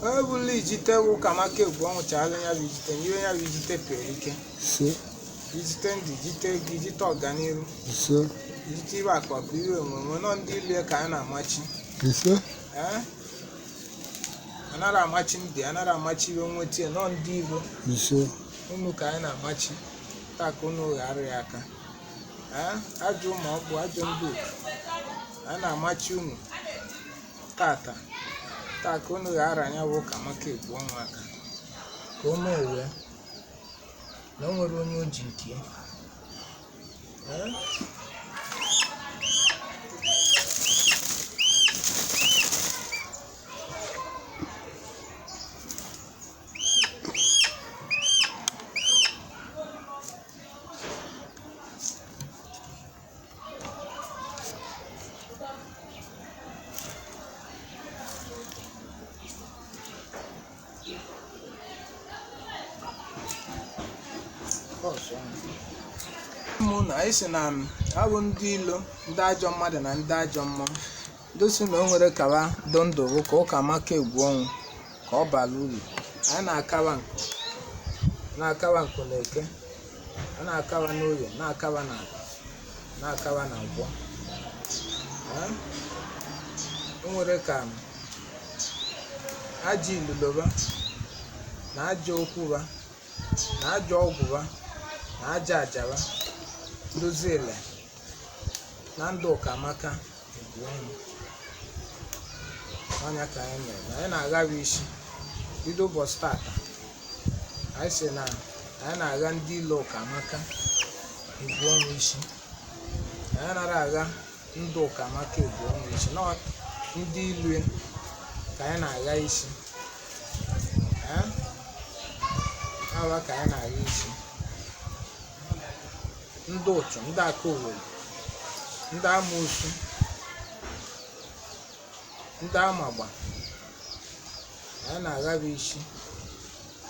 Onye bụla ijite bụ Ụkamaka egwu ọnwụ chaalụ ya bụ ijite n'ihe ya bụ ijite pere ike. Ise. Ijite ndụ, ijite ego, ijite ọganihu, Ise. ijite ibe akpakọ iwe omume nọ ndị ilu ka a na-amachi. Ise. Ee, anara amachi ndị, anara amachi iwe nweta ya nọ ndị ilo. Ise. Unu ka anyị na-amachi taa ka unu ghara ya aka. Ee, ajọ ụmụ ọkpụ, ajọ ndị otu a na-amachi unu tata taa ka unu ghara anya bụ Ụkamaka egwu ọnwa aka ka o mee uwe na o nwere onye o ji nke ya. Ee? Ụmụ na anyị si na abụ ndị ilo, ndị ajọ mmadụ na ndị ajọ mmụọ ndị si na o nwere kawa dụ ndụ bụ ka Ụkamaka egwu ọnwụ ka ọ bara uru. Anyị na-akawa nkụ, na-akawa nkụ na eke, a na-akawa n'oye, na-akawa na ala, na-akawa na nkwọ. Ee? O nwere ka ajọ iluloba na ajọ okwuba na ajọ ọgwụba na aja ajaba dozie ele na ndụ Ụkamaka egwu ọnwụ ọnya ka anyị mere na anyị na-aghawa isi bido ụbọchị tata. Anyị sị na anyị na-agha ndị ilo Ụkamaka egwu ọnwụ isi, anyị nara agha ndụ Ụkamaka egwu ọnwụ isi nọ ndị ilu ka anyị na-agha isi. Ee, awa ka anyị na-agha isi ndị ụchụ, ndị aka owere, ndị amoosu, ndị amagba, anyị na-aghaba isi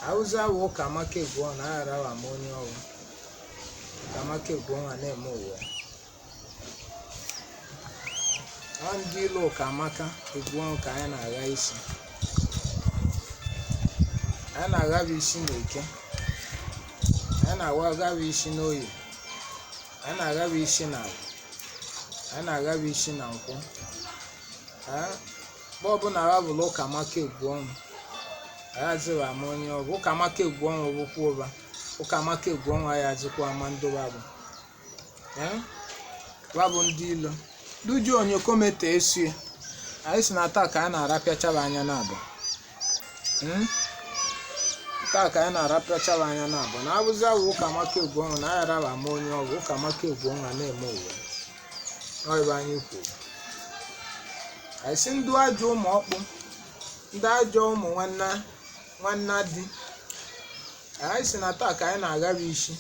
awụzi awa Ụkamaka egwu ọnwa aghara awa ma onye ọrụ Ụkamaka egwu ọnwa na-eme ụwa ọ ndị ilu Ụkamaka egwu ọnwa ka anyị na-agha isi. Anyị na-aghaba isi na eke, anyị na-aghaba isi n'oye, anyị na-aghaba isi na ala, anyị na-aghaba isi na nkwọ. Ee, mgbe ọbụla ha bụrụ Ụkamaka egwu ọnwụ, anyị azịrị ama onye ọbụ Ụkamaka egwu ọnwụ bụkwa ụba Ụkamaka egwu ọnwụ anyị azịkwa ama ndụba bụ. Ee, wa bụ ndị ilo duju onye komete esie. Anyị si na taa ka anyị na-arapịachaba anya na abụ. Taa ka anyị na-arapịachaba anya na abụ na abụzi awụ Ụkamaka egwu ọnwụ na aghara ama onye ọbụ Ụkamaka egwu ọnwụ na-eme ụwa ọ ebe anyị kwuru. Anyị sị ndị ajọ ụmụ ọkpụ, ndị ajọ ụmụ nwanna nwanna di, anyị si na taa ka anyị na-aghara isi.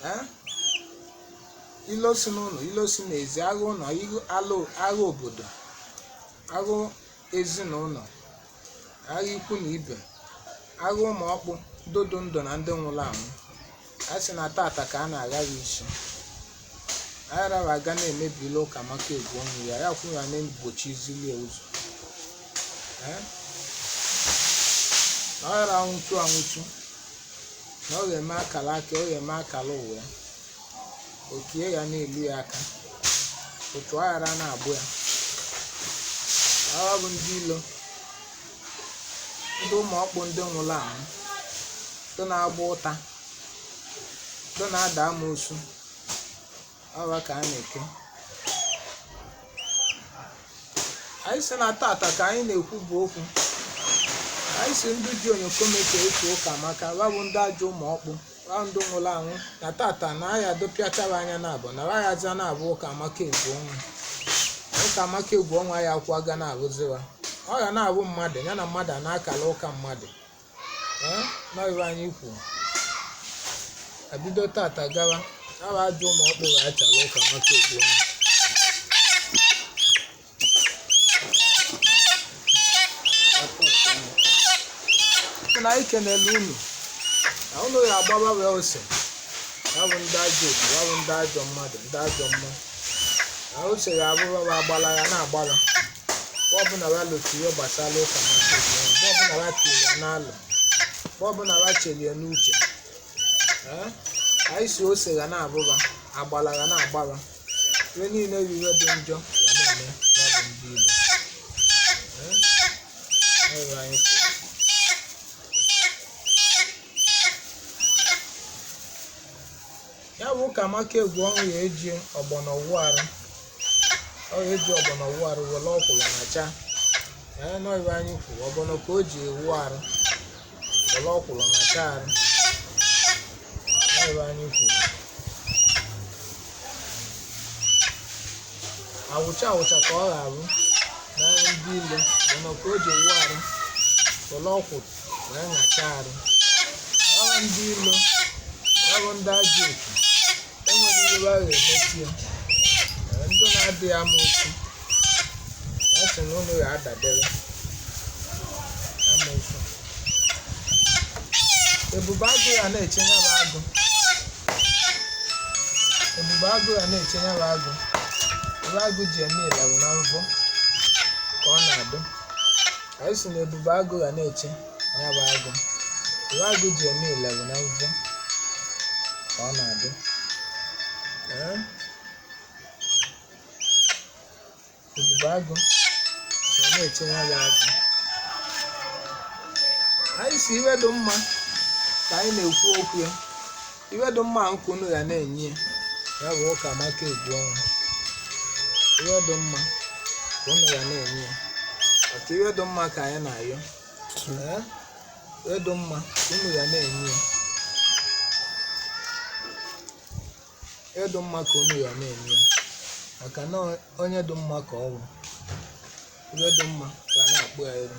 Ee, ilo si n'ụlọ, ilo si n'ezi, agha ụlọ, agha obodo, agha ezinụlọ, agha ikwu na ibe, agha ụmụ ọkpụ dodo ndụ na ndị nwụrụ anwụ, anyị sị na tata ka a na-aghara isi. Anyị rara aga na-emebili Ụkamaka egwu ọnwụ ya ya kwụ ya na-egbochi zili ya ụzọ. Ee, na ọ ghara anwụchu anwụchu na ọ ga-eme akara aka, ọ ga-eme akara ụwa ya okie ya na-elu ya aka otu aghara na-agbụ ya. Agha bụ ndị ilo, ndị ụmụ ọkpụ, ndị nwụrụ anwụ, ndị na-agba ụta, ndị na-ada amoosu, ọwa ka a na-eke. Anyị si na tata ka anyị na-ekwu bụ okwu. Anyị si ndị ji onyokomeke etu Ụkamaka wa bụ ndị ajọ ụmụ ọkpụ wa ndị nwụrụ anwụ na tata na aya dopịachara anya na abụ na ya aza na-abụ Ụkamaka egwu ọnwa. Ụkamaka egwu ọnwa ya akwa ga na-abụziwa ọ ga na-abụ mmadụ ya na mmadụ a na-akara ụka mmadụ. Ee, nọibe anyị kwuru abido tata gawa awa ajọ ụmụ ọkpụ wee chara Ụkamaka egwu ọnwa. Na anyị kenele unu na unu ya agbaba wee ose ya bụ ndị ajọ otu ya bụ ndị ajọ mmadụ, ndị ajọ mmụọ na ose ya abụba wa agbala ya na-agbala Mgbe ọbụla wa lụtụ ihe gbasara ụka maka egwu ọnwa, mgbe ọbụla wa tiri ya n'alụ, mgbe ọbụla wa chelie n'uche, ee, anyị si ose ga na-abụba, agbala ga na-agbaba, ihe niile bụ ihe dị njọ ga na-eme ya bụ ndị Igbo. Ee, ọ bụ anyị kwuru. Ya bụ ụka maka egwu ọnwụ ya eji ọgbọnọ wụ arụ, ọ ya eji ọgbọnọ wụ arụ were ọkwụrụ na cha. Ee, nọ ibe anyị kwuru, ọgbọnọ ka o ji ewu arụ were ọkwụrụ na cha arụ. Nọ ibe anyị kwuru. Awụcha awụcha ka ọ ga-abụ n'anya ndị ilo, ọgbọnọ ka o ji ewu arụ were ọkwụrụ wee ṅacha arụ. Ọrụ ndị ilo, ọrụ ndị ajọ otu enwere ihe ha ga-emesi ya. Ee, ndị na-adịghị amoosu ya sị na unu ga-adadebe amoosu. Ebube agụ ya na-eche ya bụ agụ, ebube agụ ya na-eche ya bụ agụ. Ebe agụ ji eme ịlawu na mvọ ka ọ na-adụ. Anyị sị na ebube agụ ya na-eche ya bụ agụ, ebe agụ ji eme ịlawu na mvọ ka ọ na-adụ. Ee, ebube agụ na na-eche ya bụ agụ. Anyị si iwe dị mma ka anyị na-ekwu okwu ya, iwe dị mma nke unu ga na-enye ya, ya bụ ụka maka egwu ọnwa. Iwe dị mma ka unu ga na-enye ya, maka iwe dị mma ka anyị na-ayọ. Ee, iwe dị mma ka unu ga na-enye ya, iwe dị mma ka unu ga na-enye ya, maka na onye dị mma ka ọ bụ. Iwe dị mma ga na-akpụ ya iru.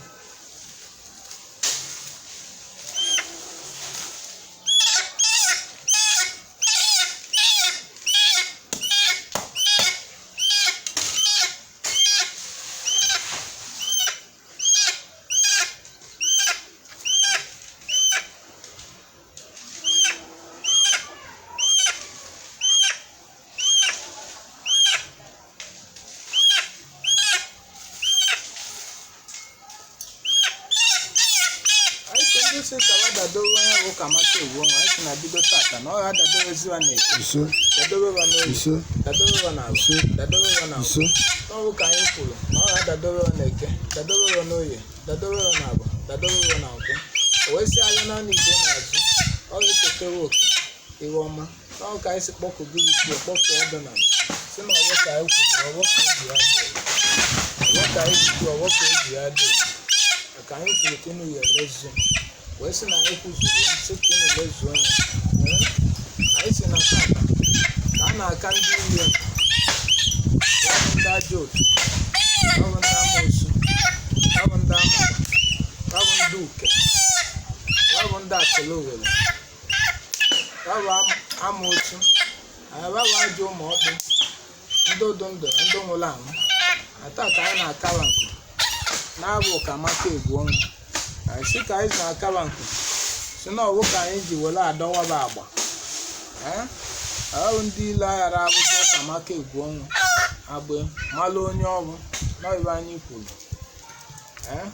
Anyị sị ndị si ka wa dadowe onye bụ ụka maka egwu ọnwa, anyị sị na bido tata na ọ ga adadowe wa na eke, Ise. dadowe wa n'oyi, Ise. dadowe wa n'agwa, Ise. dadowe wa n'agwa. Ise. N'ọbụ ka anyị kwuru na ọ ga-adadowe wa n'eke, dadowe wa n'oye, dadowe wa n'agwa, dadowe wa na nkwụ. O wee sị ahịa naanị Igbo na-azụ, ọ ga-eketewe oke iwe ọma. N'ọbụ ka anyị si kpọkụ gị isi kpọkụ ọdịnala, si na ọgbọ ka anyị kwuru na ọgbọ ka o ji ya dị, ọgbọ ka anyị kwuru ọgbọ ka o ji ya dị, maka anyị kwuru ka unu ya emezu, wee sị na anyị kwuzuru ya, sị ka unu mezuo ya. Ee, anyị sị na tata ka a na-aka ndị ilo, ya bụ ndị ajọ otu, ya bụ ndị amoosu, ya bụ ndị amaba, ya bụ ndị uke, ya bụ ndị akụlụghele, ya bụ amoosu, ya bụ ajọ ụmụ ọkpụ, ndị odo ndụ na ndị nwụrụ anwụ. Na taa ka anyị na-akaba nku na-abụ ụka maka egwu ọnwụ. Anyị sị ka anyị na-akaba nku si na ọwụ ka anyị ji were adọwaba agba. Ee, ahụ ndị ilo aghara abụzi ụka maka egwu ọnwụ agbụ malụ onye ọbụ nọibe anyị kwuru. Ee,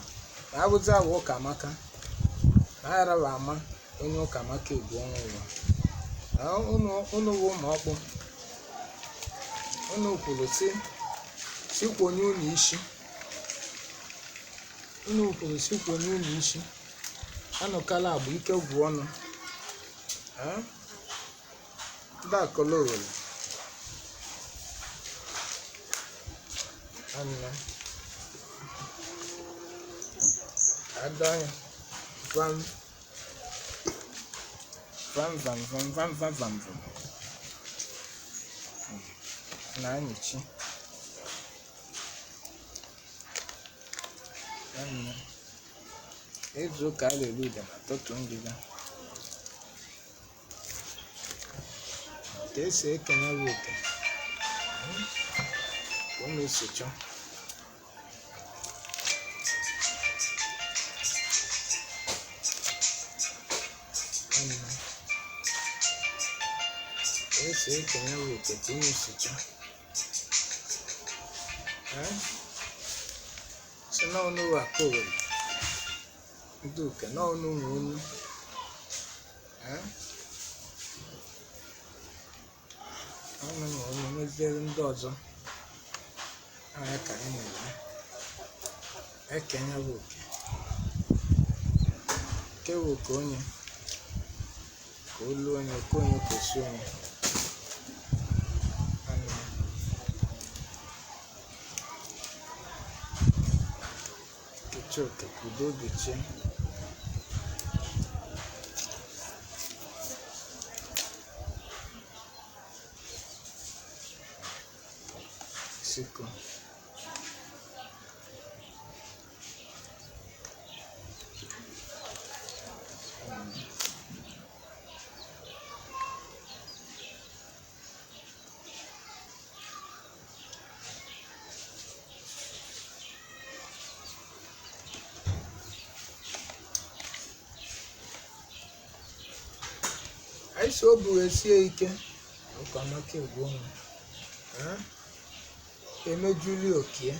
na abụzi abụ ụka maka na aghara bụ ama onye ụka maka egwu ọnwụ ụwa. Unu bụ ụmụ ọkpụ, unu kwuru si si kwonye unu isi, unu kwuru si kwonye unu isi, anụkala agba ike gwụ ọnụ. Ee, ndị akọlọghọrọ anụ adọnya vam vam vam vam vam vam vam vam na anyịchi anụ izu ụka a na-eri ụda ma tọtụ ngịga ka esi ekenye bụ oke ka unu si chọọ. Anụ ka esi ekenye bụ oke ka unu si chọọ. Ee? na unu bụ aka Owere ndị uke na unu nwe unu. Ee? Unu nwe unu nweziere ndị ọzọ. Anya ka anyị na-eme ekenye bụ oke nke bụ oke onye ka olu onye oke onye kwesị onye. Ana kechi oke ka udo obi chie. Siko. Anyị si o buru esie ike ụkamaka egwu ọnwụ. Eh? Emejuli okie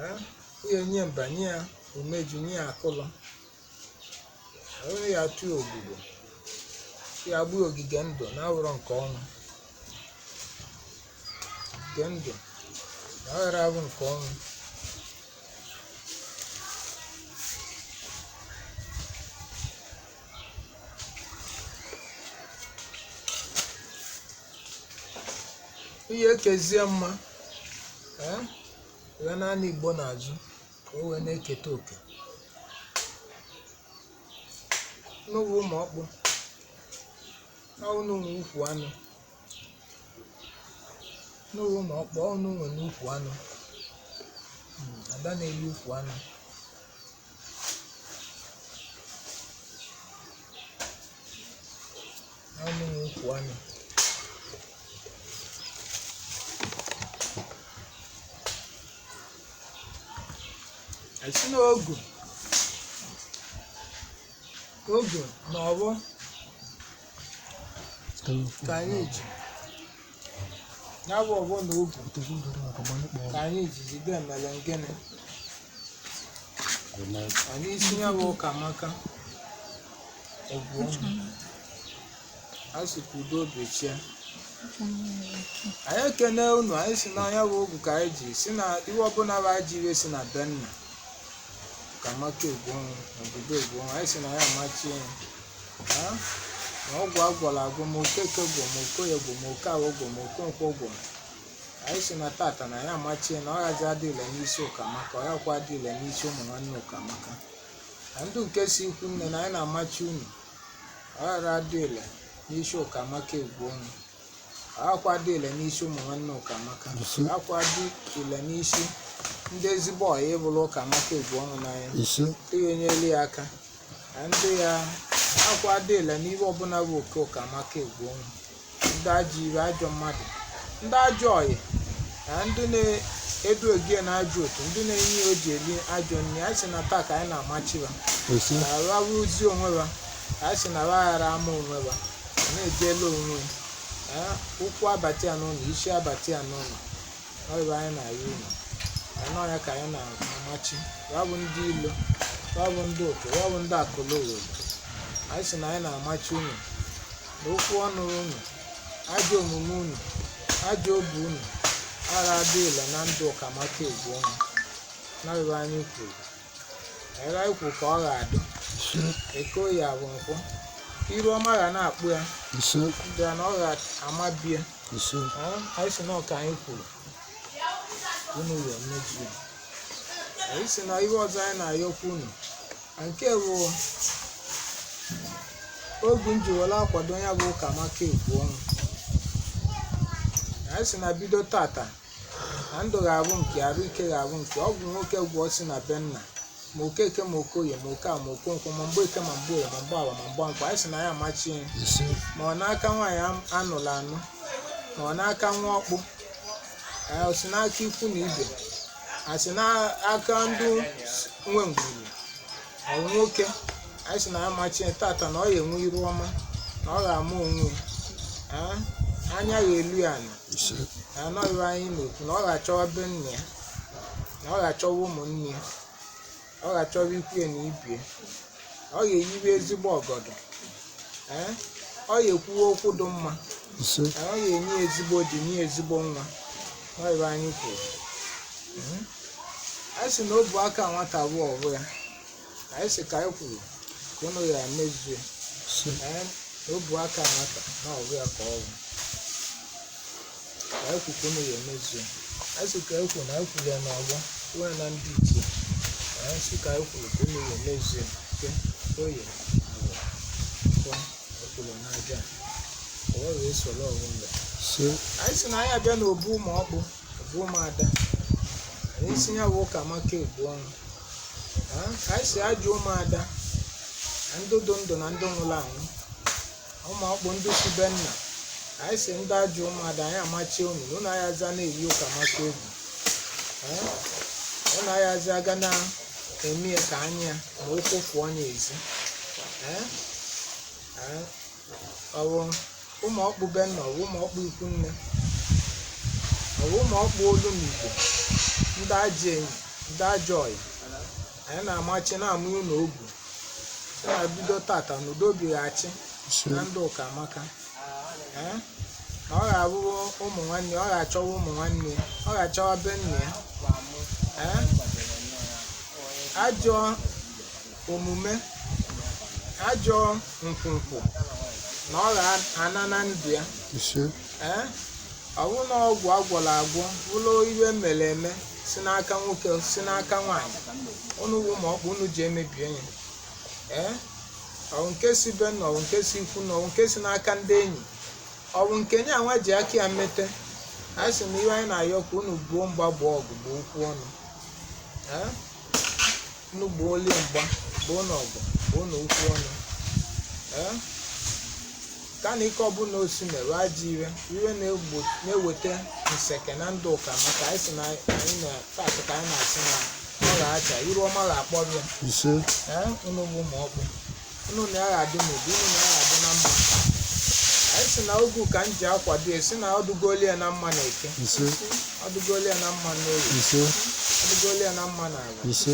Eh? Onye nye mba nye ya umeju nye ya akụlọ onye ya atụ ya ogbugbo ya gbuo ogige ndụ na awụrọ nke ọnwụ nke ndụ na ọghara abụ nke ọnwụ. Ihe ekezie mma ee wee naanị Igbo n'azụ ka o wee na-eketa oke n'ụwa ụmụ ọkpụ ọnụ nwe ukwu anụ n'ụwa ụmụ ọkpụ ọnụ nwe n'ukwu anụ. Ada na-eli ukwu anụ ọnụ nwe ukwu anụ. Esi na ogu ogu na ọbọ ka anyị ji ya bụ ọbọ na ogu ka anyị ji jide emele ngịnị anyị isi ya bụ ụka maka egwu ọnụ a sị ka udo obi chie. Anyị ekene unu. Anyị si n'anya bụ ogu ka anyị ji si na iwe ọbụla bụ ajọ iwe si na be nna ka maka egwu ọnwụ na obodo egwu ọnwụ. Anyị si na ya amachie ya. Ha? Na ọgwụ agwọrọ agwọ ma okeke gwọ ma okoye gwọ ma oke awọ gwọ ma okonkwo gwọ. Anyị si na tata na ya amachie na ọ ghazi adịle n'isi ụkamaka ọ yakwa adịle n'isi ụmụ nwanne ụkamaka na ndị nke si ikwu nne na anyị na-amachi unu ọ ghara adịle n'isi ụkamaka egwu ọnwụ akwa dị ile n'isi ụmụ nwanne ụkamaka akwa dị ile n'isi ndị ezigbo ọyị ịbụrụ ụkamaka egwu ọnwụ n'anya Ise. ndị ya enyela ya aka na ndị ya akwa dị ile n'ihe ọbụla bụ oke ụkamaka egwu ọnwụ ndị ajọ iwe ajọ mmadụ ndị ajọ ọyị na ndị na-edu ogie na ajọ otu ndị na-enye ya o ji eli ajọ nri. Anyị sị na taa ka anyị na-amachiba Ise. na arụzi onwe ha. Anyị sị na aghara ama onwe ha na-ejela onwe ya ụkwụ abati ya n'ụlọ isi abati ya n'ụlọ. Ọ bụ anyị na-arịọ unu anọ ya ka anyị na-amachi ya bụ ndị ilo ya bụ ndị ụtụ ya bụ ndị akụlụ obodo. Anyị sị na anyị na-amachi unu na okwu ọnụ unu ajọ omume unu ajọ obi unu ara adịla na ndụ ụkamaka egwu ọnwụ na ebe anyị kwuru ere anyị kwuru ka ọ ga-adị. Ise. Eke oyi abụ nkwụ iru ọma ga na-akpụ ya Ise. ndị a na ọ ga-amabie. Ise. Anyị sị na ọ ka anyị kwuru unu wee mejuo. Anyị sị na ihe ọzọ anyị na-ayọkwa unu na nke bụ ogu njiwere akwado ya bụ ụka maka egwu ọnwụ. Anyị sị na bido tata na ndụ ga-abụ nke arụ ike ga-abụ nke ọ bụ nwoke gwụọ si na be nna ma okeke ma okoye ma oke a ma okonkwo ma mgbeke ma mgboye ma mgbawa ma mgbankwọ. Anyị sị na ya amachi ya Ise. ma ọ n'aka nwaanyị anụrụ anụ ma ọ n'aka nwa ọkpụ ee, o si n'aka ikwu na ibe a sị n'aka ndị nwe ngwuru ọ bụ nwoke. Anyị sị na ya machie tata na ọ ya enwe iru ọma na ọ ga-ama onwe ya. Ee, anya ya elu ya ala. Ise. Anọghị anyị na-ekwu na ọ ga-achọwa be nna ya, na ọ ga-achọwa ụmụnne ya, ọ ga-achọwa ikwu ya na ibie, ọ ga-eyiwe ezigbo ọgọdọ. Ee, ọ ga-ekwuwe okwu dị mma. Ise. Ee, ọ ga-enye ya ezigbo di, nye ya ezigbo nwa. Ọ anyị kwuru. Anyị sị na o bu aka nwata bụ ọbụ ya. Anyị sị ka anyị kwuru ka unu ya mezue. Ise. Ee, na o bu aka nwata na ọbụ ya ka ọ bụ. Ka anyị kwu ka unu ya emezue. Anyị sị ka anyị kwuru na anyị kwuru ya n'ọgbọ, kwuo ya na ndị ichie. Anyị sị ka anyị kwuru ka unu ya emezue. Ke oye, awọ, nkwọ, ekwuru n'aja a. Ka ọ wee soro ọgwụ mbe. Ise. Anyị sị na anyị abịa n'obu ụmụ ọkpụ, obu ụmụada. Anyị si ya bụ ụka maka ebu ọnụ. Anyị si ajụ ụmụada na ndị dị ndụ na ndị nwụrụ anwụ, ụmụ ọkpụ ndị si be nna. Anyị si ndị ajụ ụmụada, anyị amachie unu na unu ayaza na-eyi ụka maka egwu. Unu ayaza aga na-eme ya ka anya ma ụkwụ fụọ n'ezi. Ee, ee, ọ bụ ụmụ ọkpụ be nna, ọ bụ ụmụ ọkpụ ikwu nne, ọ bụ ụmụ ọkpụ olu na Igbo, ndị ajọ enyi, ndị ajọ ọyị. Anyị na-amachi na-amụ unu ogwu si na bido tata na udo bighachi Ise. na ndị ụka amaka. Ee, na ọ ga-abụ ụmụ nwanne, ọ ga-achọwa ụmụ nwanne, ọ ga-achọwa be nna ya. Ee, ajọ omume, ajọ nkwụnkwụ na ọ ga-ana na ndụ ya. Ise. Ee, ọ bụrụ na ọgwụ agwọrọ agwọ bụrụ iwe mere eme si n'aka nwoke, si n'aka nwaanyị, unu wụ ma ọkpụ unu ji emebie ya. Ee, ọ bụ nke si be nna, ọ bụ nke si ikwu na, ọ bụ nke si n'aka ndị enyi, ọ bụ nke nye anwa ji aka ya mete. Anyị sị na iwe anyị na-ayọ ka unu gbuo mgba, gbuo ọgụ, gbuo okwu ọnụ. Ee, unu gbuo olie mgba, gbuo na ọgụ, gbuo na okwu ọnụ. Ee, ka na ike ọbụla osi mere ajọ iwe, iwe na-eweta nseke na ndụ ụka maka anyị sị na anyị na taata ka anyị na-asị na ọ ga-acha iru ọma ga-akpọrọ ya. Ise. Ee, unu bụ ụmụ ọkpụ, unu na ya ga-adị n'udo, unu na ya ga-adị na mma. Anyị sị na oge ka m ji akwado ya, sị na ọdụgolu ya na mma na eke, Ise. ọdụgolu ya na mma na oye, Ise. ọdụgolu ya na mma na ala, Ise.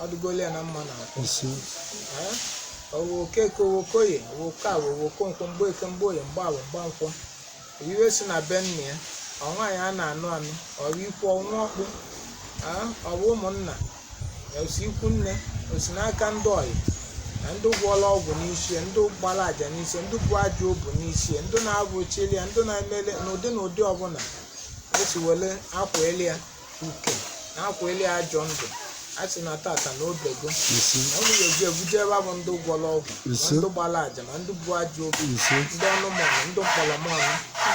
ọdụgolu ya na mma na akwụ. Ise. Ee, ọwụ okeke, owo okoye, owo okeawọ, owo okonkwo, mgboeke, mgboye, mgbaawọ, mgbankwọ. Iwe si na be nna ya, ọ nwaanyị a na-anụ anụ, ọrụ ikwu ọnwụ ọkpụ. Ee, ọ bụ ụmụnna, osi ikwu nne, osi n'aka ndị ọyị na ndị gwọrọ ọgwụ n'isi ya, ndị gbara àjà n'isi ya, ndị bụ ajọ obu n'isi ya, ndị na-abụ chili ya, ndị na-emele n'ụdị na ụdị ọbụla esi wele akwa eli ya uke na akwa eli ya ajọ ndụ. A sị na tata na obego Ise. na unu ga-eji ebuje ebe abụ ndị gwọrọ ọgwụ ma Ise. ndị gbara àjà ma ndị bụ ajọ obu, Ise. ndị ọnụmanụ, ndị mkpọrọmọnụ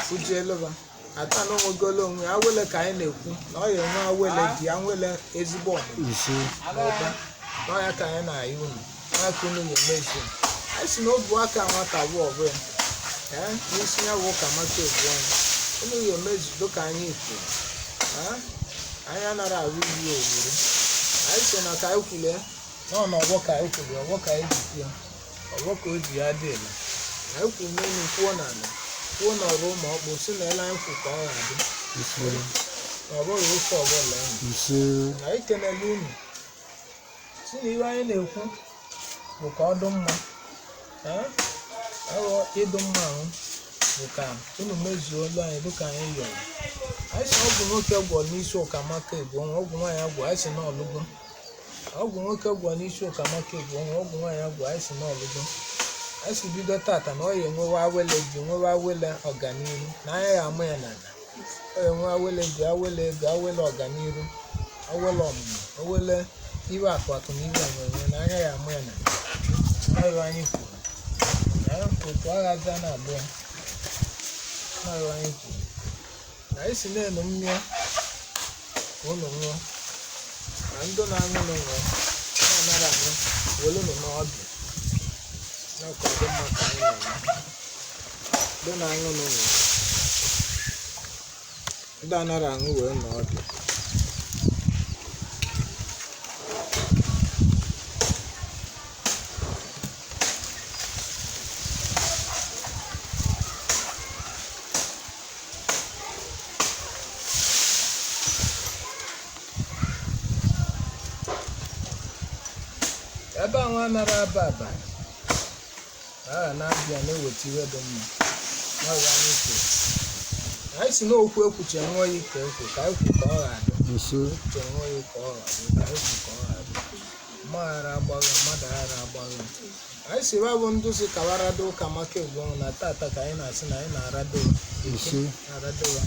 fujieleba ata na onwegolo onwe ya awele ka anyị na-ekwu na ọ ya enwe awele dị ya nwele ezigbo ọmụmụ Ise. na ụba na ọya ka anyị na-ayị unu n'aka unu ga-emezu. Anyị sị na o bu aka nwata bụ ọbụ ya. Ee, n'isi ya bụ ụka maka ebu ọnụ unu ga-emezu dịka anyị kwuru. Ee, anyị anaghị arụ iyi owuru. Anyị sị na ka anyị kwuru ya na ọ n'ọgbọ ka anyị kwuru ya, ọgbọ ka anyị ji kwuo ya, ọgbọ ka o ji ya dị ele. Anyị kwuru n'elu, kwuo n'ala, kwuo n'ọrụ ụmụ ọkpụ, si na ele anyị kwu ka ọ ga-adị. Ise. Na ọ bụghị ofe ọbụla enyi. Ise. Na anyị kenele unu si na iwe anyị na-ekwu bụ ka ọ dị mma. Ee, ọrụ ịdụ mma ahụ bụ ka unu mezuo olu anyị dịka anyị yọrọ. Anyị sị ọgwụ nwoke gwọ n'isi ụka maka ebu ọnwa, ọgwụ nwaanyị agwọ, anyị sị na ọlụgo. Ọgwụ nwoke gwọ n'isi ụka maka ebu ọnwa, ọgwụ nwaanyị agwọ, anyị sị na ọlụgo. Anyị sị bido tata na ọ ya enwewe awele ji, nwewe awele ọganihu na anya ya amụ ya n'ala. Ọ ya enwe awele ji, awele ego, awele ọganihu, awele ọmụmụ, awele iwe akụ akụ na iwe enwe na anya ya amụ ya n'ala. Ọrụ anyị kwuru na otu agha za na abụọ. Ọrụ anyị kwuru na anyị si na-enu mmịa ka unu ṅụọ, na ndị na-aṅụ nụ ṅụọ, na-anara aṅụ welụnụ n'ọbịa na ka ọ dị mma ka anyị na-eme. Ndị na-aṅụ nụ ṅụọ, ndị anara aṅụ wee nọ ọbịa. Ebe ahụ anara aba aba, agha na-abịa na-eweta ihe dị mma. N'ọrụ anyị kwuru, anyị si n'okwu ekwuche nwa oyi ka ekwu ka ekwu ka ọ ga-adị. Ise. Ekwuche nwa oyi ka ọ ga-adị, ka ekwu ka ọ ga-adị. Mma aghara agbagha, mmadụ aghara agbagha. Anyị si wa bụ ndụ si kawarado ụka maka egwu ọnwụ na tata, ka anyị na-asị na anyị na-arado eke, Ise. na-aradowa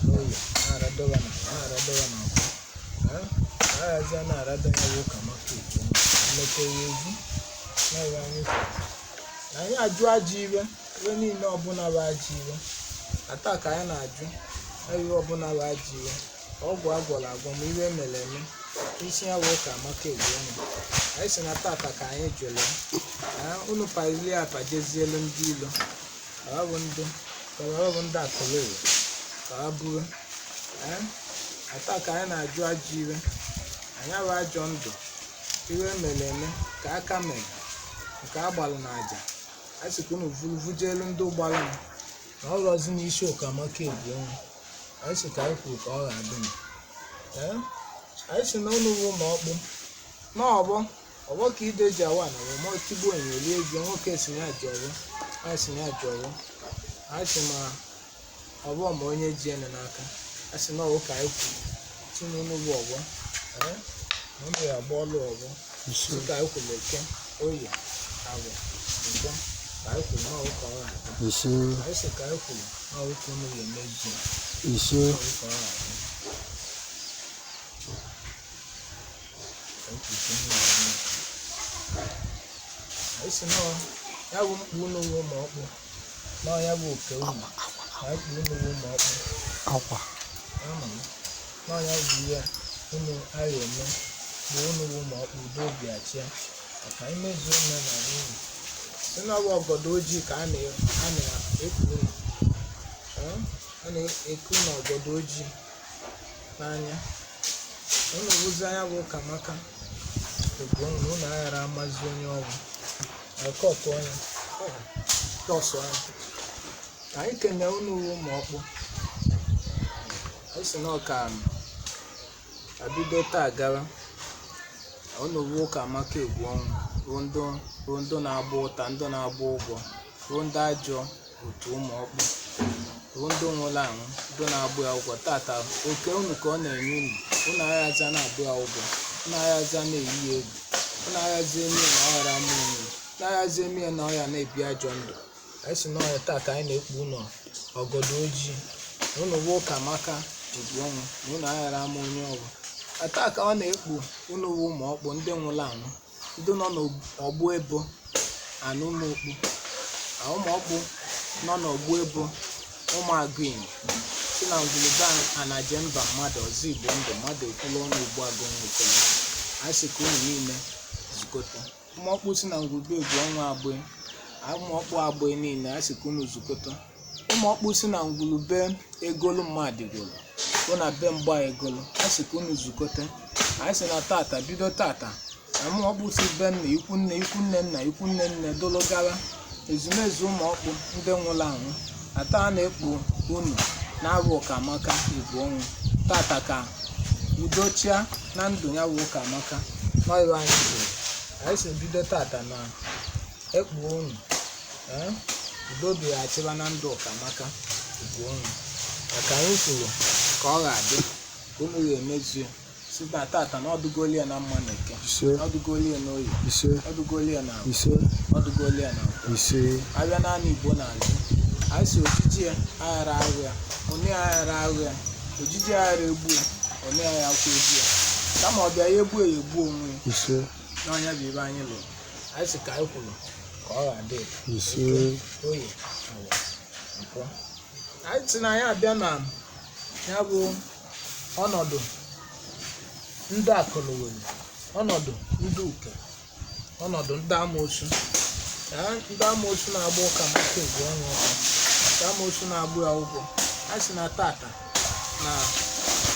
n'oye, na-aradowa na na-aradowa na nkwọ. Aghazi na-arado ya bụ ụka maka egwu ọnwụ mmekewa evu na-ewe. Anyị kwuru na anyị ajụ ajọ iwe, iwe niile ọbụla bụ ajọ iwe. Ata ka anyị na-ajụ iwe ọbụla bụ ajọ iwe, ọgwụ agwọrọ agwọ, ma iwe mere eme isi ya bụ ụka maka egwu ọnwụ. Anyị si na tata ka anyị jụrụ ya. Unu palie apajezielu ndị ilo, ka ha bụ ndị, ka ha bụ ndị akụrụ ụwa, ka ha bụrụ. Ata ka anyị na-ajụ ajọ iwe, anyị abụ ajọ ndụ, iwe mere eme, ka aka mere nke a gbalụ na aja. A sị ka unu vuru vujelu ndị gbalụ m na ọrọzi n'isi ụka maka egwu ọnwụ. Anyị sị ka anyị kwuru ka ọ ga-adị m. Ee, anyị sị na unu bụ ụmụ ọkpụ n'ọgbọ ọgbọ ka ide ji awa na ọmọ tigbuo enyo rie ji. Nwoke si ya ji ọgbọ, anyị sị ya ji ọgbọ. Anyị sị ma ọgbọ ma onye ji ene n'aka. A sị na ọwụ ka anyị kwuru si na unu bụ ọgbọ. Ee, na unu ya agba ọlụ ọgbọ. Ise. Sị ka anyị kwuru eke, oye, agwọ, nkwọ, ka anyị kwuru na ọwụ ka ọ ga-adị. Ise. Anyị sị ka anyị kwuru na ọwụ ka unu ga-emezu. Ise. Ọwụ ka ọ ga-adị. Ka anyị kwuru ka unu ga-emezu. Anyị sị na ya bụ mkpu unu bụ ụmụ ọkpụ, na ya bụ oke unu na mkpu unu bụ ụmụ ọkpụ. Akwa. Ama m na ya bụ ihe unu agha eme bụ unu bụ ụmụ ọkpụ, udo obi achịa maka anyị mezuo omenala unu. Si na ọ bụ ọgọdọ ojii ka a na-eku unu. Ee, a na-eku unu ọgọdọ ojii n'anya. Unu bụzi anya bụ ụka maka egwu unu, unu aghara amazi onye ọ bụ akọtụ onye tọsụ anya. Ka anyị kene unu bụ ụmụ ọkpụ. Anyị si na ọka abido taa gawa, unu bụ ụka maka egwu ọnwụ, bụ ndị, bụ ndị na-agba ụta, ndị na-agba ụgwọ, bụ ndị ajọ otu ụmụ ọkpụ, bụ ndị nwụrụ anwụ, ndị na-agba ya ụgwọ. Tata oke unu ka ọ na-enye unu. Unu aghaza na-agba ya ụgwọ, unu aghaza na-eyi ya egwu, unu aghaza eme ya na ọ ghara ama onwe, unu aghaza eme ya na ọ ya na-ebi ajọ ndụ. Anyị si na ọya taa ka anyị na-ekpu unu ọgọdọ ojii, na unu bụ ụka maka egwu ọnwụ, na unu aghara ama onye ọbụ. Taa ka ọ na-ekpu unu bụ ụmụ ọkpụ, ndị nwụrụ anwụ, ndị nọ n'ọgbụ ebo ana ụmụ okpu na ụmụ ọkpụ nọ n'ọgbụ ebo ụmụ agụinyi si na ngwulube anaje mba mmadụ ọzọ igbo ndụ mmadụ ekwula ọnụ ugbu agụ nwekọrọ. A sị ka unu niile zukọta, ụmụ ọkpụ si na ngwulube egwu ọnwa agbụ, ụmụ ọkpụ agbụ niile, a sị ka unu zukọta. Ụmụ ọkpụ si na ngwulube egolu mmadụ golu bụ na be mgba egolu, a sị ka unu zukọta. Anyị sị na tata, bido tata, na ụmụ ọkpụ si be nna, ikwu nne, ikwu nne nna, ikwu nne nne, dolo gawa ezumezu ụmụ ọkpụ ndị nwụrụ anwụ. Ata a na-ekpu unu na-abụ ụka maka igwe ọnwụ tata, ka udo chia na ndụ ya bụ ụka maka n'ọrụ anyị kwuru. Anyị si bido tata na ekpu unu, ee, udo bịaghachịba na ndụ ụka maka igwe ọnwụ, maka anyị kwuru ka ọ ga-adị, ka unu ga-emezu ya. Si na tata na ọdụgoli ya na mma na eke, Ise. ọdụgoli ya na oyi, Ise. ọdụgoli ya na agwụ, Ise. ọdụgoli ya na nkwọ. Ise. Abịa naanị igbo n'azụ, anyị si ojiji ya aghara ahụ ya, onye aghara ahụ ya, ojiji aghara egbu ya, onye aghara akwa egbu ya, kama ọ bịa ya egbu ya, egbu onwe ya. Ise. N'ọnya bụ ibe anyị lụrụ. Anyị si ka anyị kwuru ka ọ ga-adị. Ise. Eke, oye, awọ, nkwọ. Anyị si na anyị abịa na ya bụ ọnọdụ ndị akụlụwere, ọnọdụ ndị uke, ọnọdụ ndị amoosu. Ee, ndị amoosu na-agba ụka maka egwu ọnwa ọkụ, ndị amoosu na-agba ya ụgwọ. A sị na tata na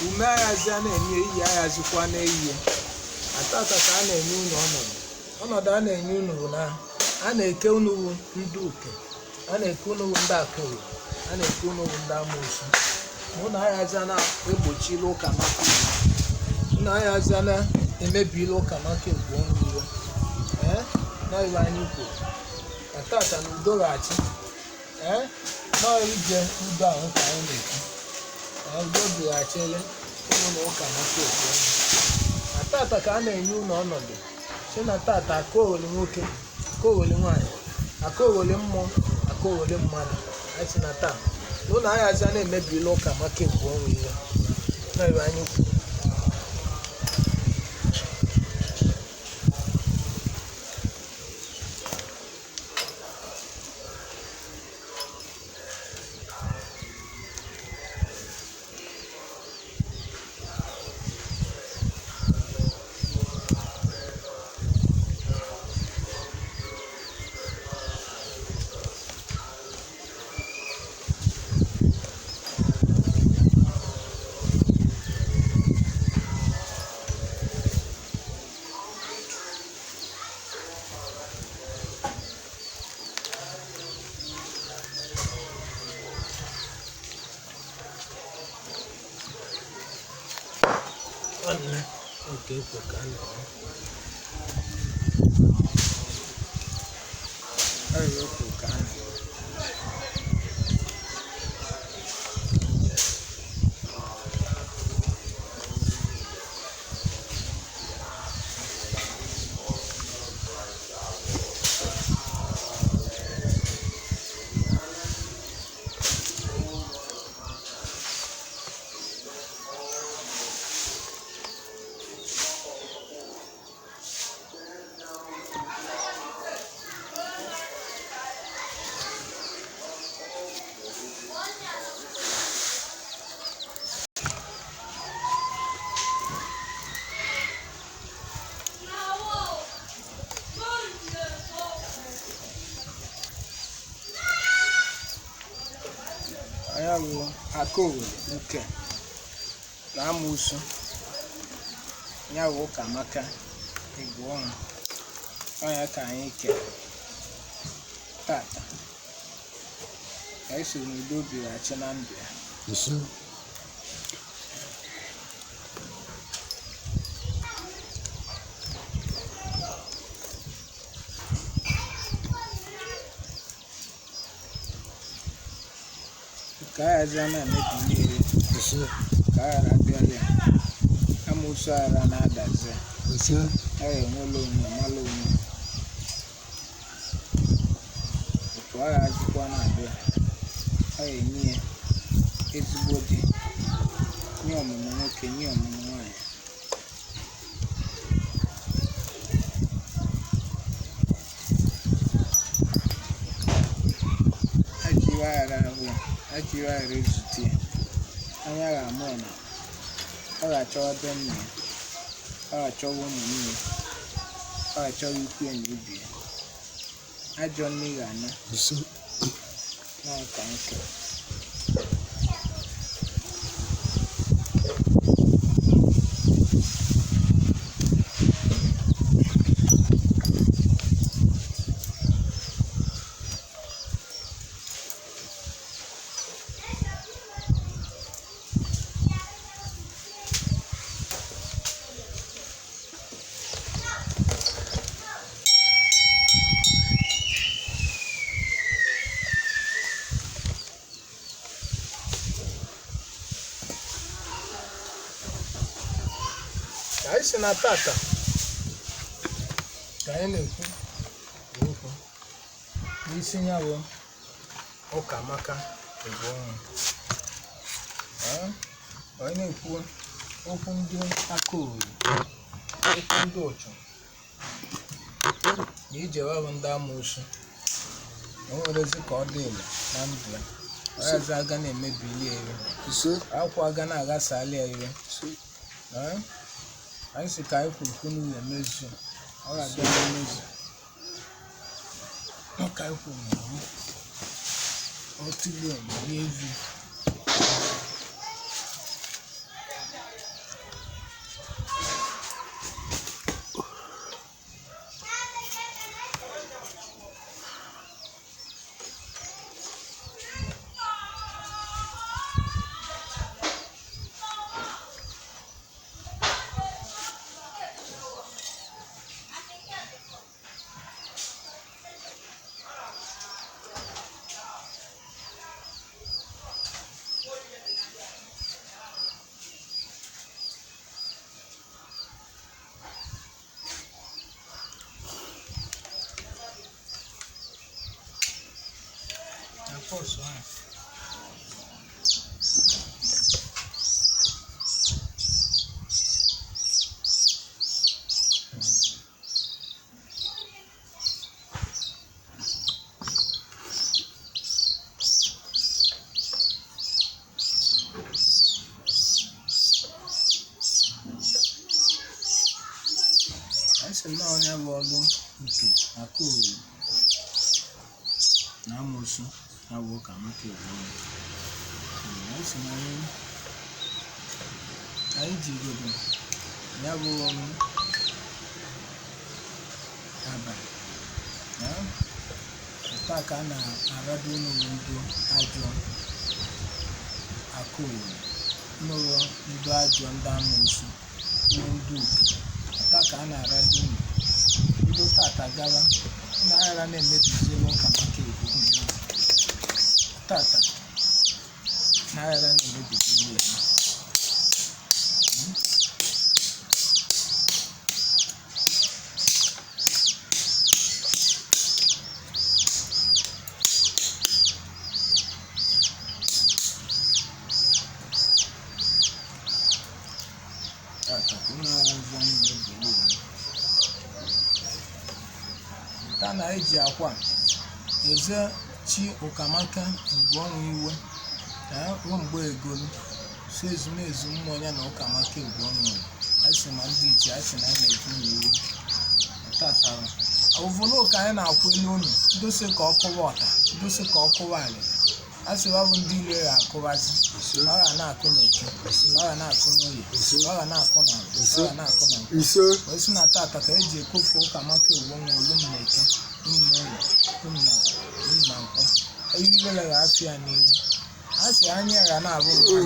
ume aghazi a na-enye iyi aghazikwa n'ehihie. Na tata ka a na-enye unu ọnọdụ. Ọnọdụ a na-enye unu bụ na a na-eke unu bụ ndị uke, a na-eke unu bụ ndị akụrụ, a na-eke unu bụ ndị amoosu, na unu aghazi na-egbochila ụka maka iwu, unu aghazi na-emebila ụka maka egwu ọnwa iwe. Ee, Nọọ iwe anyị kwuru na tata na udo ga-achị. Ee, nọọ ije udo ahụ ka anyị na-ekwu. Ee, udo bighachile ụlọ na ụka maka okwu ọnụ. Na tata ka a na-enye ụlọ ọnọdụ si na tata aka owele nwoke, aka owele nwaanyị, aka owele mmụọ, aka owele mmadụ. Anyị si na taa na ụlọ anyị aza na-emebila ụka maka ekwu ọnwụ ihe na iwe anyị kwuru. Nwanne nke ekwe ka a na-eme. Ọ bụ ekwe ka a na-eme. Ya bụ aka owere nke na amụsụ ya bụ ụka maka ịgụ ọnụ ọnya ka anyị kere tata ka anyị soro n'udo bighachi na ndụ ya. Ise. Ka a gharazie na-emebi ihe. Ise. Ka a ghara abịala ya amụsụ aghara na-adazi. Ise. A ga-enwela onwe mala onwe otu a ghazikwa na-abịa a ga-enye ya ezigbo di, nye ọmụmụ nwoke, nye ọmụmụ nwaanyị. Ajọ iwe aghara ahụ ya, ajọ iwe aghara ezute ya. Anya ga-ama ya na ọ ga-achọwa be nna ya, ọ ga-achọwa ụmụnne ya, ọ ga-achọwa ikwu ya na ibe ya. Ajọ nne ga-ana. Ise. Na nka nke ka anyị si na tata ka anyị na-ekwu bụ okwu n'isi ya bụ ụka maka ịbụ ọnwụ. Ee, anyị na-ekwu okwu ndị aka owere, okwu ndị ụchụ na ijewa bụ ndị amoosu na o nwerezi ka ọ dị ile na ndụ ya. Ọ yazi aga na-emebili ya ire. Ise. Akwa aga na-aghasali ya ire. Ise. Ee, anyị sị ka anyị kwuru kwunu ya emezu, ọ ga-abịa na mmezu. Ọ ka anyị kwuru na mbụ, ọ tụgbuo rie evi. Ọsọ ahụ. Anyị sị na onye bụ ọlụ nke aka owuru na amoosu ya bụ ụka maka ebu anyị sị na anyị ji igodo ya bụ abalị na taa ka a na-arado n'ụlọ ndụ ajọ aka owuru n'ụlọ ndụ ajọ ndị amoosu ụlọ ndị uke taa ka a na-arado unu bido tata gawa na aghara na-emebizila ụka maka ego tata na aghara na-emebizila ya. Tata ka unu aghara na-emebili ya. Taa na-eji akwa eze chi ụkamaka egwu ọnwa iwe na ruo mgbe egolu si ezumezu mmụọ ya na ụkamaka egwu ọnwa iwe a sị ma ndị ichie a sị na anyị na-eju na iwe tatara ụvụlụ ụka anyị na-akwụ elu unu ndosi ka ọ kụwa ọta ndosi ka ọ kụwa alịrị a sị ọ bụ ndị ire ya akụwazi ọ ga na-akụ n'eke ọ ga na-akụ n'oye ọ ga na-akụ n'ala ọ ga na-akụ na nkwọ Ise. wee sị na tata ka eji ekofu ụka maka ewu ọnwa olu m na eke m n'ụlọ m na m na nkwọ iwere ga afọ ya n'ihu a sị anya ya na-abụ mmadụ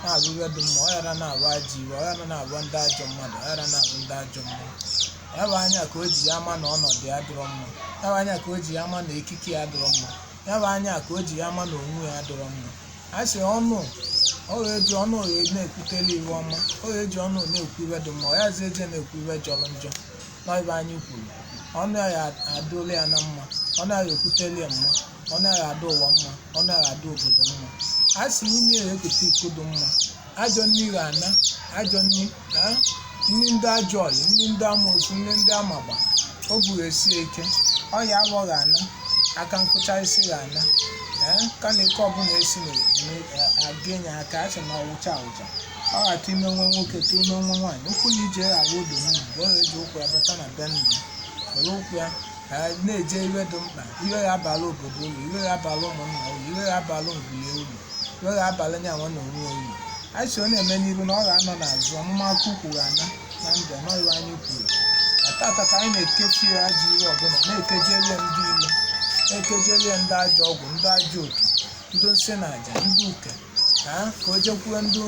na-abụ ihe dị mma ọ ghara na-abụ ajọ iwe ọ ghara na-abụ ndị ajọ mmadụ ọ ghara na-abụ ndị ajọ mmụọ ya bụ anya ka o ji ya ama na ọnọdụ ya dịrọ mma ya bụ anya ka o ji ya ama na ekike ya dịrọ mma ya bụ anya ka o ji ya ama na onwe ya dịrọ mma a sị ọnụ ọ ga-eji ọnụ oghe na-ekwutela iwe ọma ọ ga-eji ọnụ na-ekwu iwe dị mma ọ yazi eje na-ekwu iwe jọrọ njọ n'ibe anyị kwuru ọnụ ya adụla ya na mma ọnụ ya ekwutela ya mma ọnụ ya adụ ụwa mma ọnụ ya adụ obodo mma a sị n'ime ya ekute iko dị mma ajọ nri ga-ana ajọ nri na nri ndị ajọ ọyị nri ndị amoosu nri ndị amagba o buru esi eke ọya agbọ ga-ana aka nkụcha isi ga-ana ee ka na ike ọbụla esi na-aga enye aka a sị na ọwụcha awụcha ọ ghata ime nwa nwoke tụ ime nwa nwaanyị ụkwụ na ije ghara odo nwunye mgbe ọ ga-eji ụkwụ ya bata na be nna ya were ụkwụ ya na-eje iwe dị mkpa iwe ya abala obodo uru iwe ya abala ụmụnna uru iwe ya abala ngwulie uru iwe ya abala nya nwa na onwe ya uru a sị ọ na-eme n'iru na ọ ga-anọ n'azụ ọmụma aka ukwu ga-ana na ndụ ọnọghị anyị kwuru na tata ka anyị na-ekefu ya ajọ iwe ọbụla na-ekejeli ya ndị ilo na-ekejeli ya ndị ajọ ọgwụ ndị ajọ otu ndị nsị na aja ndị uke ka o jekwuo ndị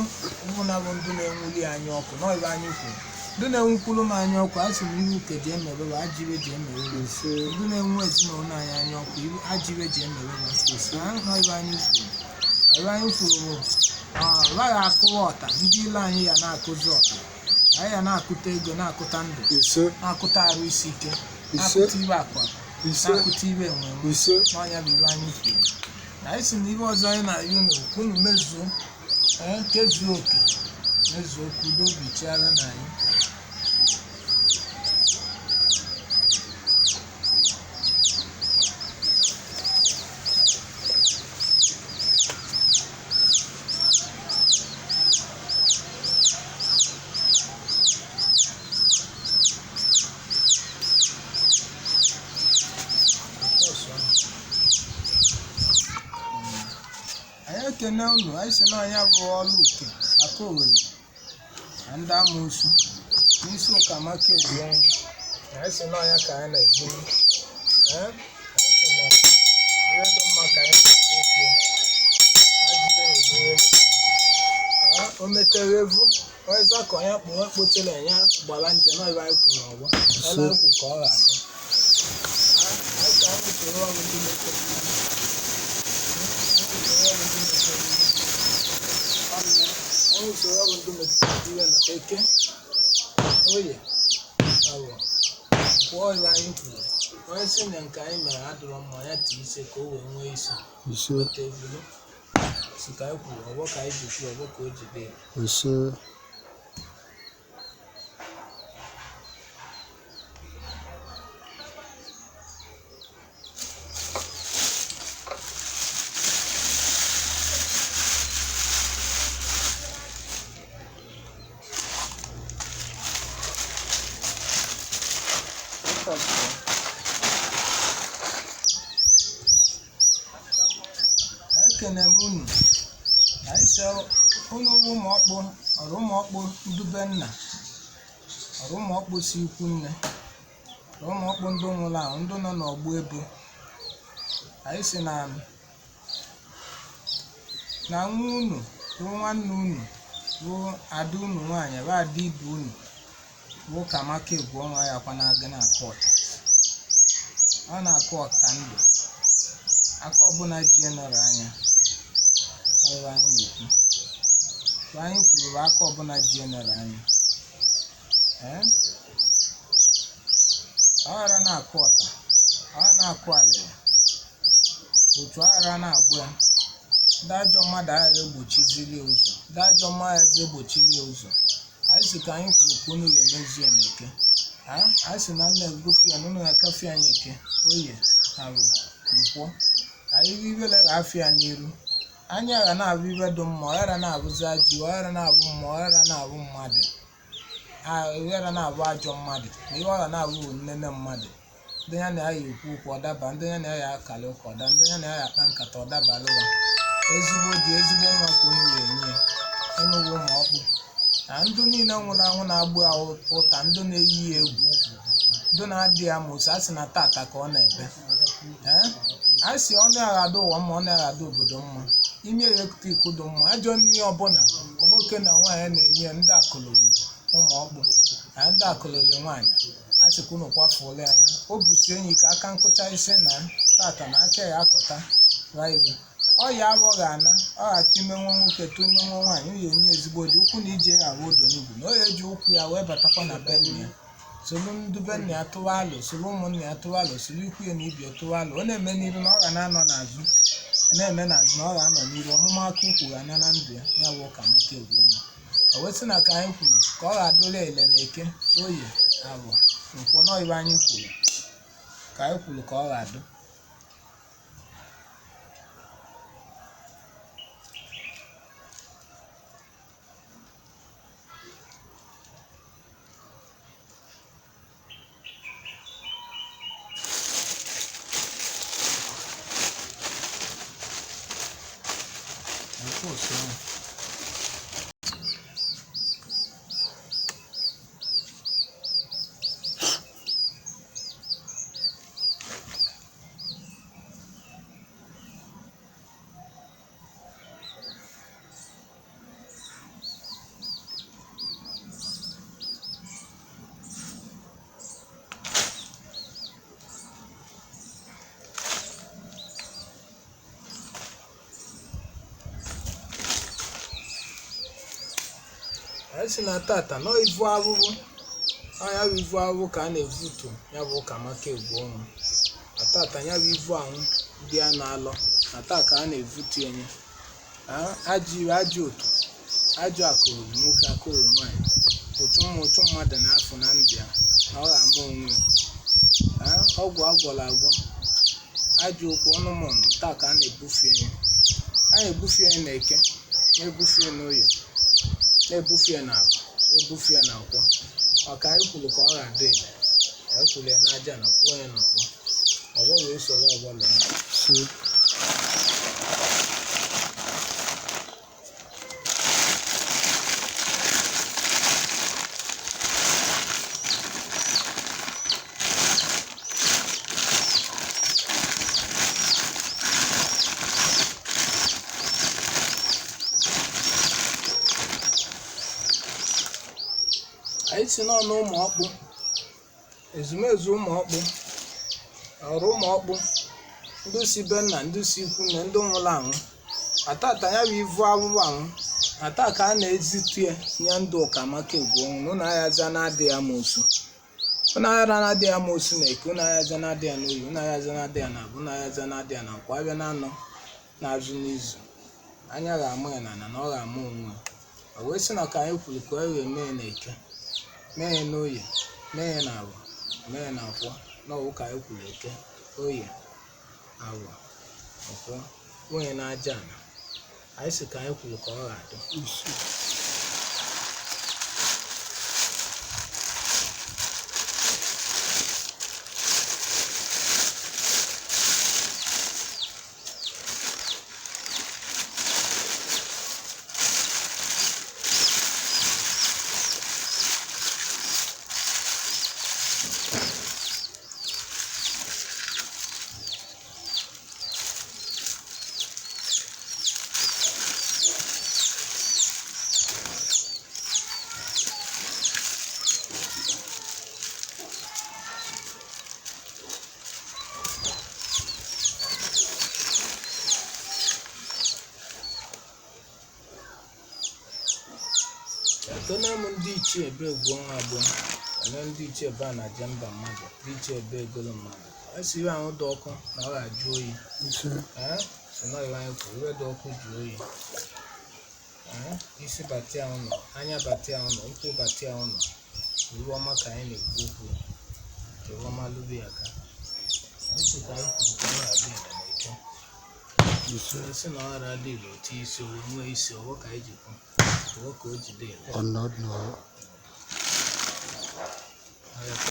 ọbụla bụ ndị na-enwuli anyị ọkụ n'ọrụ anyị kwuru ndị na-enwukwuru m anya ọkụ a sị m iwe uke ji emerụwa ajọ iwe ji emerụwa Ise. ndị na-enwe ezinụlọ anyị anya ọkụ iwe ajọ iwe ji emerụwa n'ọrụ anyị kwuru ọrụ anyị kwuru bụ ọ gaghị akụwa ọta ndị ilo anyị ya na-akụzi ọta anyị ya na-akụta ego na-akụta ndụ Ise. na-akụta arụ isi ike Ise. na-akụta ibe akụ akụ Ise. na-akụta ibe enwe enwe Ise. n'ọnya bụ ibe anyị kwuru na anyị si na ibe ọzọ anyị na-ayọ unu ka unu mezuo ee kezuo oke mezuo ka udo obi chịara na anyị. Anyị ekene unu. Anyị si na anyị bụ ọlụ uke aka owere na ndị amoosu n'isi ụka maka egwu ọnwụ na anyị si na ọnya ka anyị na-ebu. Ee, anyị si na ihe dị mma ka anyị na-ekwu okwu ya. Ajịrị ebughelu. Ee, o metere evu ọzọ ka onye kpụrụ kpotere ya gbara njem na anyị kwuru n'ọgbọ ọla ekwu ka ọ ga-adị. Anyị ka anyị soro ọrụ ndị metere ihe. Ọnwụ usoro ọrụ ndị metụtara iwe na eke, oye, awọ, Kwuo iwe anyị kwuru. Onye sị na nke anyị mere adịrọ mma, ya tie ise ka o wee nwee isi. Ise. Tevulu si ka anyị kwuru, ọgbọ ka anyị ji kwuo, ọgbọ ka o ji dị. Ise. Ekene m unu. Anyị sị unu bụ ụmụ ọkpụ, ọrụ ụmụ ọkpụ ndube nna, ọrụ ụmụ ọkpụ si ikwu nne, ọrụ ụmụ ọkpụ ndị nwụrụ anwụ, ndị nọ n'ọgbụ ebo. Anyị sị na na nwa unu bụ nwanne unu bụ ada unu nwaanyị bụ ada ibe unu bụ Ụkamaka egwu ọnwa ya kwa na-aga na-akụ ọta. Ọ na-akụ ọta ndụ. Aka ọbụla ji nọrọ anya. Ọ bụ anyị na-ekwu. Mgbe anyị kwuru bụ aka ọbụla ji nọrọ anya. Ee? Ọ ghara na-akụ ọta, ọ ghara na-akụ alịlị, otu aghara na-agbụ ya. Ndị ajọ mmadụ aghara egbochizili ya ụzọ. Ndị ajọ mmadụ egbochili ya ụzọ. Anyị sị ka anyị kwuru ka unu ga-emezu ya n'eke. Anyị sị na nna egofe ya na unu ga-akafe anyị eke, oye, arụ, nkwọ. Anyị iwele ga-afịa ya n'iru. Anya gha na-abụ iwe dị mma, ọ ghara na-abụzi ajọ iwe, ọ ghara na-abụ mmụọ, ọ ghara na-abụ mmadụ, ọ ghara na-abụ ajọ mmadụ, na ihe ọ gha na-abụ bụ nnene mmadụ. Ndị ya na ya ya ekwu okwu ọdaba, ndị ya na ya ya akali ụka ọda, ndị ya na ya ya akpa nkata ọdabalụ ya. Ezigbo di, ezigbo nwa ka unu ga-enye ya. Unu bụ ụmụ ọkpụ. Na ndụ niile nwụrụ anwụ na-agbụ ya ụta, ndụ na-eyi ya egwu, ndụ na-adị ya ma a sị na tata ka ọ na-ebe. Ee? A sị ọnụ aghado ụwa mma, ọnụ aghado obodo mma. Ime ya ekute ikudu mma. Ajọ nri ọbụla nwoke na nwaanyị na-enye ya, ndị akụlụli ụmụ ọkpụ na ndị akụlụli nwaanyị, a sịkwa unu kwafuola ya. O busi enyi ka aka nkụcha isi na tata na aka ya akụta raive. Ọ ya abụghị ana ọ ghata ime nwa nwoke tụ ime nwa nwaanyị, ọ ya enye ezigbo di ụkwụ na ije ya ahụ odo n'igwu na ọ ya eji ụkwụ ya wee batakwa na be nna ya. Solu ndị be nna ya tụwa alụ, solu ụmụnna ya tụwa alụ, solu ikwu ya na ibe ya tụwa alụ. Ọ na-eme n'iru na ọ ga na-anọ n'azụ, na-eme n'azụ na ọ ga-anọ n'iru. Ọmụma aka ukwu ga-ana na ndụ ya, ya bụ Ụkamaka egwu ọnwa. O wee sị na ka anyị kwuru ka ọ ga-adụla ele na eke, oye, abụ, nkwọ na ibe anyị kwuru ka anyị kwuru ka ọ ga-adụ. Nke otu ahụ. Anyị sị na tata nọ ivu ahụhụ, ọ ya bụ ivu ahụhụ ka a na-evutu ya bụ Ụkamaka egwu ọnwa. Na tata ya bụ ivu ahụ ndị a na-alọ, na taa ka a na-evutu ya nye. Ajọ iwe, ajọ otu, ajọ akụrụ nwoke, akụrụ nwaanyị, otu ụmụ otu mmadụ na-afụ na ndụ ya na ọ ga-ama onwe ya. Ọgwụ agwọrọ agwọ, ajọ okwu ọnụmọnụ, taa ka a na-ebufe ya. A na-ebufe ya n'eke, na-ebufe ya n'oye, na-ebufe ya n'agwa, na-ebufe ya na nkwọ. Ọ ka anyị kwuru ka ọ ga-adị ile. Anyị kwuru ya n'aja na kwuo ya n'ọgbọ. Ọgbọ wee soro ọgbọ lụọ. Ise. Anyị si n'ọnụ ụmụ ọkpụ, ezumezu ụmụ ọkpụ, ọrụ ụmụ ọkpụ, ndị si be nna, ndị si ikwu nne, ndị nwụrụ anwụ. Atata ya bụ ivu ahụhụ anwụ. Ata ka a na-ezitu ya nye ndụ Ụkamaka egwu ọnwụ na ụnụ aghaza na-adị ya ma osu. Unu aghara na-adị ya amosu na eke, unu aghaza na-adị ya n'oyi, unu aghaza na-adị ya na abụ, unu aghaza na-adị ya na nkwọ. Abịa na anọ na-azụ n'izu, anya ga-amụ ya n'ala na ọ ga-amụ onwe ya. O wee sị na ka anyị kwuru ka e wee mee ya na eke, mee ya n'oye, mee ya na abụ, mee ya na nkwọ, na ọwụ ka anyị kwuru eke, oye, abụ, nkwọ, nwunye na aja ala. Anyị sị ka anyị kwuru ka ọ ga-adị. Ise. Ekene m ndị ichie ebe egwu ọnwa abụọ, ekene ndị ichie ebe a na-aja mba mmadụ, ndị ichie ebe egolo mmadụ. A sị iwe ahụ dị ọkụ na ọ ga-ajụ oyi. Ise. Ee, sị na iwe anyị kwuru, iwe dị ọkụ jụọ oyi. Ee, isi batịa ụnọ, anya batịa ụnọ, ụkwụ batịa ụnọ. Iwe ọma ka anyị na-ekwu okwu, ka iwe ọma lụrụ ya aka. Anyị sị ka anyị kwuru ka ọ ga-adị ire na eke. Ise. Sị na ọ ghara adị ire otu isi o wee nwee isi ọwọ ka anyị ji kwu, ọwọ ka o jide ire. Ọnọdụ.